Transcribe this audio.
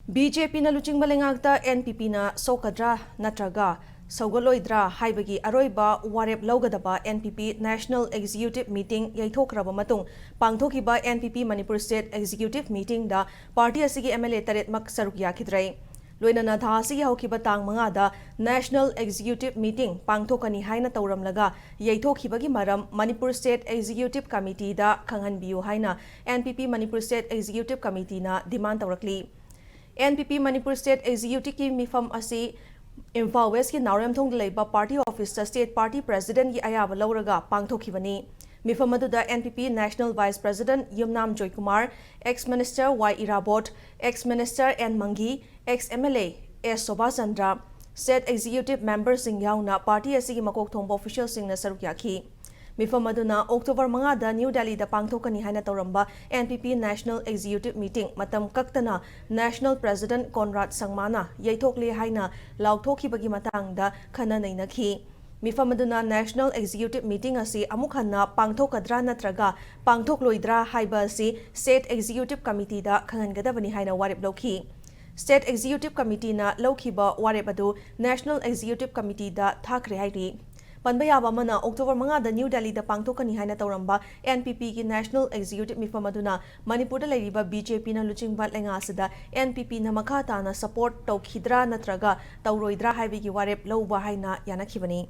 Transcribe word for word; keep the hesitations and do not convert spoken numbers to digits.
B J ꯄꯤꯅ ꯂꯨꯆꯤꯡꯕ ꯂꯩꯉꯥꯛꯇ N P ꯄꯤꯅ ꯁꯣꯛꯀꯗ꯭ꯔꯥ ꯅꯠꯇ꯭ꯔꯒ ꯁꯧꯒꯠꯂꯣꯏꯗ꯭ꯔꯥ ꯍꯥꯏꯕꯒꯤ ꯑꯔꯣꯏꯕ ꯋꯥꯔꯦꯞ ꯂꯧꯒꯗꯕ and P P National Executive Meeting ꯌꯩꯊꯣꯛꯈ꯭ꯔꯕ ꯃꯇꯨꯡ ꯄꯥꯡꯊꯣꯛꯈꯤꯕ and P P Manipur State Executive Meetingꯗ party ꯑꯁꯤꯒꯤ M L A ꯇꯔꯦꯠꯃꯛ ꯁꯔꯨꯛ ꯌꯥꯈꯤꯗ꯭ꯔꯦ꯫ ꯂꯣꯏꯅꯅ ꯊꯥ ꯑꯁꯤꯒꯤ ꯍꯧꯈꯤꯕ ꯇꯥꯡ ꯃꯉꯥꯗ National Executive Meeting ꯄꯥꯡꯊꯣꯛꯀꯅꯤ ꯍꯥꯏꯅ ꯇꯧꯔꯝꯂꯒ ꯌꯩꯊꯣꯛꯈꯤꯕꯒꯤ ꯃꯔꯝ ꯃꯅꯤꯄꯨꯔ State Executive Committeeꯗ ꯈꯪꯍꯟꯕꯤꯌꯨ ꯍꯥꯏꯅ N P P Manipur State Executive Committeeꯅ demand ꯇꯧꯔꯛꯂꯤ꯫ N P P Manipur State Executiveꯀꯤ ꯃꯤꯐꯝ ꯑꯁꯤ ꯏꯝꯐꯥꯜ Westꯀꯤ ꯅꯥꯎꯔꯦꯝꯊꯣꯡꯗ ꯂꯩꯕ party officeꯇ State Party Presidentꯀꯤ ꯑꯌꯥꯕ ꯂꯧꯔꯒ ꯄꯥꯡꯊꯣꯛꯈꯤꯕꯅꯤ꯫ ꯃꯤꯐꯝ ꯑꯗꯨꯗ N P P National Vice President Yumnam Joykumar, ex Minister Y Irabot, ex Minister N Mangi, ex M L A S Sovachandra, State Executive memberꯁꯤꯡ ꯌꯥꯎꯅ party ꯑꯁꯤꯒꯤ ꯃꯀꯣꯛ ꯊꯣꯡꯕ officialꯁꯤꯡꯅ ꯁꯔꯨꯛ ꯌꯥꯈꯤ꯫ ꯃꯤꯐꯝ ꯑꯗꯨꯅ October ꯃꯉꯥꯗ ꯅ꯭ꯌꯨ ꯗꯦꯜꯂꯤꯗ ꯄꯥꯡꯊꯣꯛꯀꯅꯤ ꯍꯥꯏꯅ ꯇꯧꯔꯝꯕ and P P National Executive Meeting ꯃꯇꯝ ꯀꯛꯇꯅ National President ꯀꯣꯟꯔꯥꯗ ꯁꯪꯃꯥꯅ ꯌꯩꯊꯣꯛꯂꯦ ꯍꯥꯏꯅ ꯂꯥꯎꯊꯣꯛꯈꯤꯕꯒꯤ ꯃꯇꯥꯡꯗ ꯈꯟꯅ ꯅꯩꯅꯈꯤ꯫ ꯃꯤꯐꯝ ꯑꯗꯨꯅ National Executive Meeting ꯑꯁꯤ ꯑꯃꯨꯛ ꯍꯟꯅ ꯄꯥꯡꯊꯣꯛꯀꯗ꯭ꯔꯥ ꯅꯠꯇ꯭ꯔꯒ ꯄꯥꯡꯊꯣꯛꯂꯣꯏꯗ꯭ꯔꯥ ꯍꯥꯏꯕ ꯑꯁꯤ State Executive Committeeꯗ ꯈꯪꯍꯟꯒꯗꯕꯅꯤ ꯍꯥꯏꯅ ꯋꯥꯔꯦꯞ ꯂꯧꯈꯤ꯫ State Executive Committeeꯅ ꯂꯧꯈꯤꯕ ꯋꯥꯔꯦꯞ ꯑꯗꯨ National Executive Committeeꯗ ꯊꯥꯈ꯭ꯔꯦ ꯍꯥꯏꯔꯤ꯫ ꯄꯟꯕ ꯌꯥꯕ ꯑꯃꯅ, October ꯃꯉꯥꯗ ꯅ꯭ꯌꯨ ꯗꯦꯜꯂꯤꯗ ꯄꯥꯡꯊꯣꯛꯀꯅꯤ ꯍꯥꯏꯅ ꯇꯧꯔꯝꯕ ꯑꯦꯟ ꯄꯤ ꯄꯤꯒꯤ National Executive ꯃꯤꯐꯝ ꯑꯗꯨꯅ ꯃꯅꯤꯄꯨꯔꯗ ꯂꯩꯔꯤꯕ ꯕꯤ ꯖꯦ ꯄꯤꯅ ꯂꯨꯆꯤꯡꯕ ꯂꯩꯉꯥꯛ ꯑꯁꯤꯗ ꯑꯦꯟ ꯄꯤ ꯄꯤꯅ ꯃꯈꯥ ꯇꯥꯅ support ꯇꯧꯈꯤꯗ꯭ꯔꯥ ꯅꯠꯇ꯭ꯔꯒ ꯇꯧꯔꯣꯏꯗ꯭ꯔꯥ ꯍꯥꯏꯕꯒꯤ ꯋꯥꯔꯦꯞ ꯂꯧꯕ ꯍꯥꯏꯅ ꯌꯥꯅꯈꯤꯕꯅꯤ꯫